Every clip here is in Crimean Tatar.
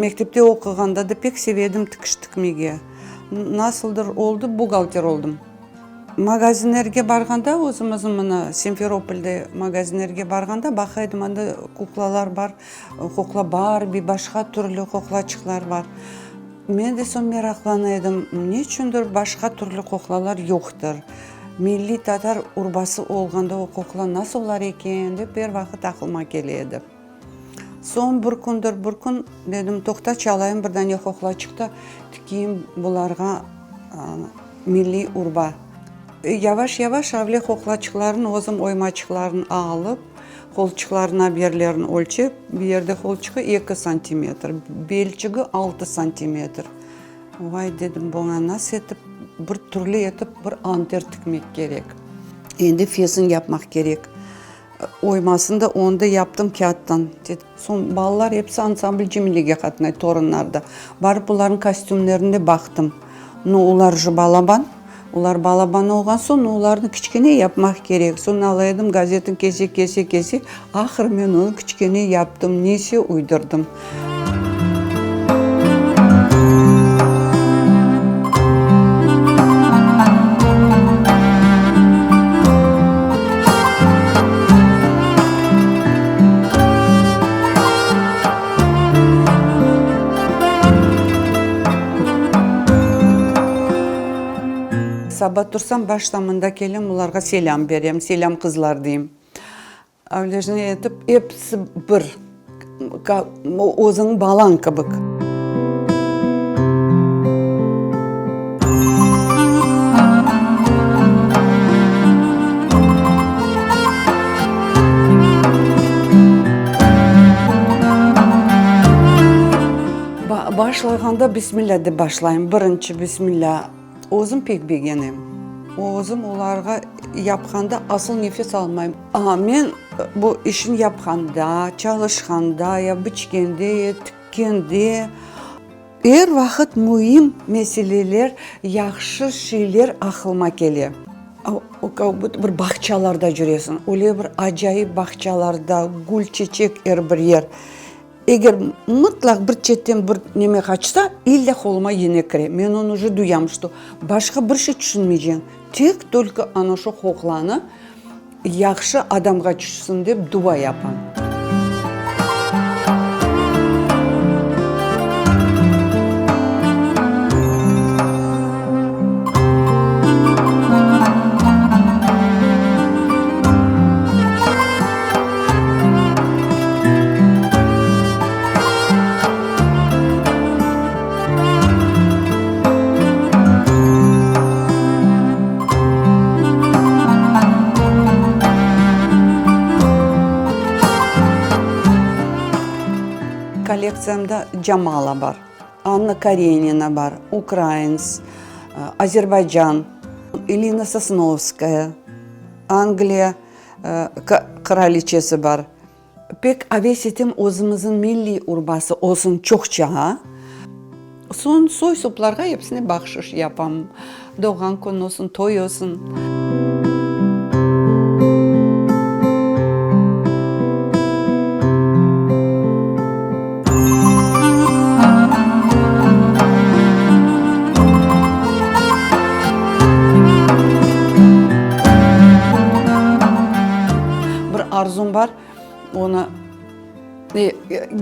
Mektepte oquğanda da pek seve edim tikiş tikmege. Nasıldır oldı, buhgalter oldım. Magazinlerge barğanda, özümizniñ mına Simferopolde magazinlerge barğanda, baqa edim, anda kuklalar bar, qoqla Barbi, başqa türlü qoqlaçıqlar bar. Men de soñ meraqlana edim, neçündir başqa türlü qoqlalar yoqtır? Milliy tatar urbası olğanda o qoqla nasıl olar eken, dep er vaqıt aqlıma kele edi. Soñ bir kündir bir kün dedim, toqta, çalayım bir dane qoqlaçıq da tikeyim bularğa milliy urba. Yavaş-yavaş avle qoqlaçıqlarnıñ özüm oymaçıqlarını alıp, qolçıqlarına bir yerlerini ölçep, bir yerde qolçığı eki santimetr, belçigi altı santimetr. Vay, dedim, buña nasıl etip bir türlü etip bir anter tikmek kerek. Endi fesin yapmaq kerek. Oymasını da onı da yaptım kâğıttan. Soñ balalar episi ansambl Cemilege qatnay, torunlar da. Barıp olarnıñ kostümlerini de baqtım. No, olar uje balaban. Olar balaban olğan soñ, no, olarnı kiçkene yapmaq kerek. Soñ ala edim, gazetni kese, kese, kese, ahır men onı kiçkene yaptım, nese uydurdım. Saba tursam, başta mında kelem, olarğa selâm berem, selâm qızlar deyim. Öylesine etip, episi bir, özüñiñ balañ kibik. Başlağanda Bismillâ dep başlayım, birinci Bismillâ. Özüm pek begenem. Özüm olarğa yapqanda asıl nefes almayım. Aa, men bu işni yapqanda, çalışqanda, ya biçkende, ya tikkende, er vaqıt müim meseleler, yahşı şeyler aqlıma kele. O, kak budto bir bağçalarda cüresiñ, öyle bir acayip bağçalarda, gül, çeçek er bir yer. Eger mıtlaq bir çetten bir neme qaçsa, ille qoluma yine kire. Men onı uje duyam, şto başqa bir şey tüşünmeycem, tek tolko ana şu qoqlanı yahşı adamğa tüşsün dep dua yapam. Kollektsiyamda Camala bar, Anna Karenina bar, ukrains, Azerbaycan, Elina Sosnovskaya, Angliya qıraliçesi bar. Pek aves etem özümizniñ milliy urbası olsun çoqça. Soñ soy-soplarğa episine bahşış yapam. Doğğan kün olsun, toy olsun. Bir arzum bar, onı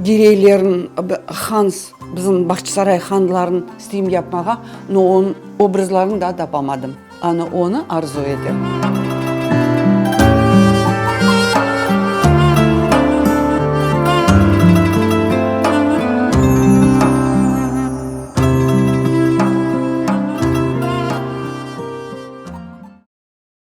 Gireylerniñ, hans, bizim Bağçasaray hanlarınıñ isteyim yapmağa, no onıñ obrazlarını daa tapamadım. Ana onı arzu etem.